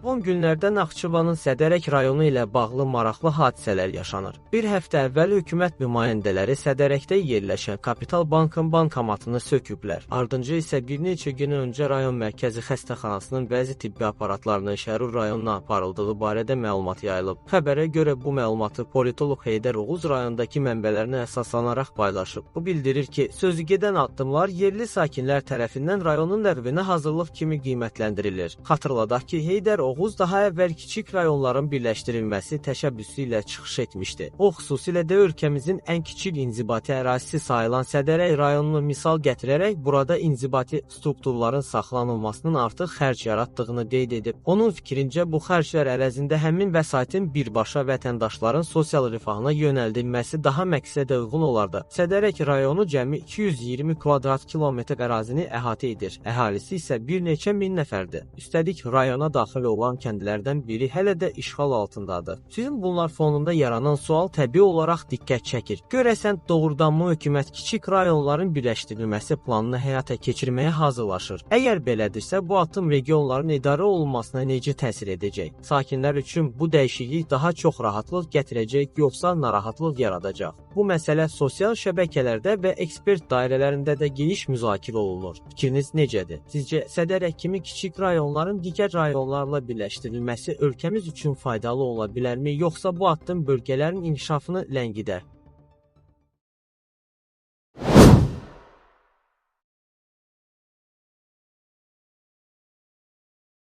Son günlərdə Naxçıvanın Sədərək rayonu ilə bağlı maraqlı hadisələr yaşanır. Bir həftə əvvəl hökumət nümayəndələri Sədərəkdə yerləşən Kapital Bankın bankomatını söküblər. Ardınca isə bir neçə gün öncə rayon mərkəzi xəstəxanasının bəzi tibbi aparatlarının Şərur rayonuna aparıldığı barədə məlumat yayılıb. Xəbərə görə bu məlumatı politoloq Heydər Oğuz rayondakı mənbələrinə əsaslanaraq paylaşıb. Bu bildirir ki, sözü gedən addımlar yerli sakinlər tərəfindən rayonun ləğvinə hazırlıq kimi qiymətləndirilir. Xatırladaq ki, Heydər Oğuz daha əvvəl kiçik rayonların birləşdirilməsi təşəbbüsü ilə çıxış etmişdi. O, xüsusilə də ölkəmizin ən kiçik inzibati ərazisi sayılan Sədərək rayonunu misal gətirərək burada inzibati strukturların saxlanılmasının artıq xərc yaratdığını qeyd edib. Onun fikrincə, bu xərclər əvəzində həmin vəsaitin birbaşa vətəndaşların sosial rifahına yönəldilməsi daha məqsədə uyğun olardı. Sədərək rayonu cəmi 220 kvadrat kilometr ərazini əhatə edir. Əhalisi isə bir neçə min nəfərdir. Üstəlik, rayona daxil olan kəndlərdən biri hələ də işğal altındadır. Bütün bunlar fonunda yaranan sual təbii olaraq diqqət çəkir. Görəsən, doğrudanmı hökumət kiçik rayonların birləşdirilməsi planını həyata keçirməyə hazırlaşır? Əgər belədirsə, bu addım regionların idarə olunmasına necə təsir edəcək? Sakinlər üçün bu dəyişiklik daha çox rahatlıq gətirəcək, yoxsa narahatlıq yaradacaq? Bu məsələ sosial şəbəkələrdə və ekspert dairələrində də geniş müzakirə olunur. Fikriniz necədir? Sizcə Sədərək kimi kiçik rayonların digər rayonlarla birləşdirilməsi ölkəmiz üçün faydalı ola bilərmi, yoxsa bu addım bölgələrin inkişafını ləngidər?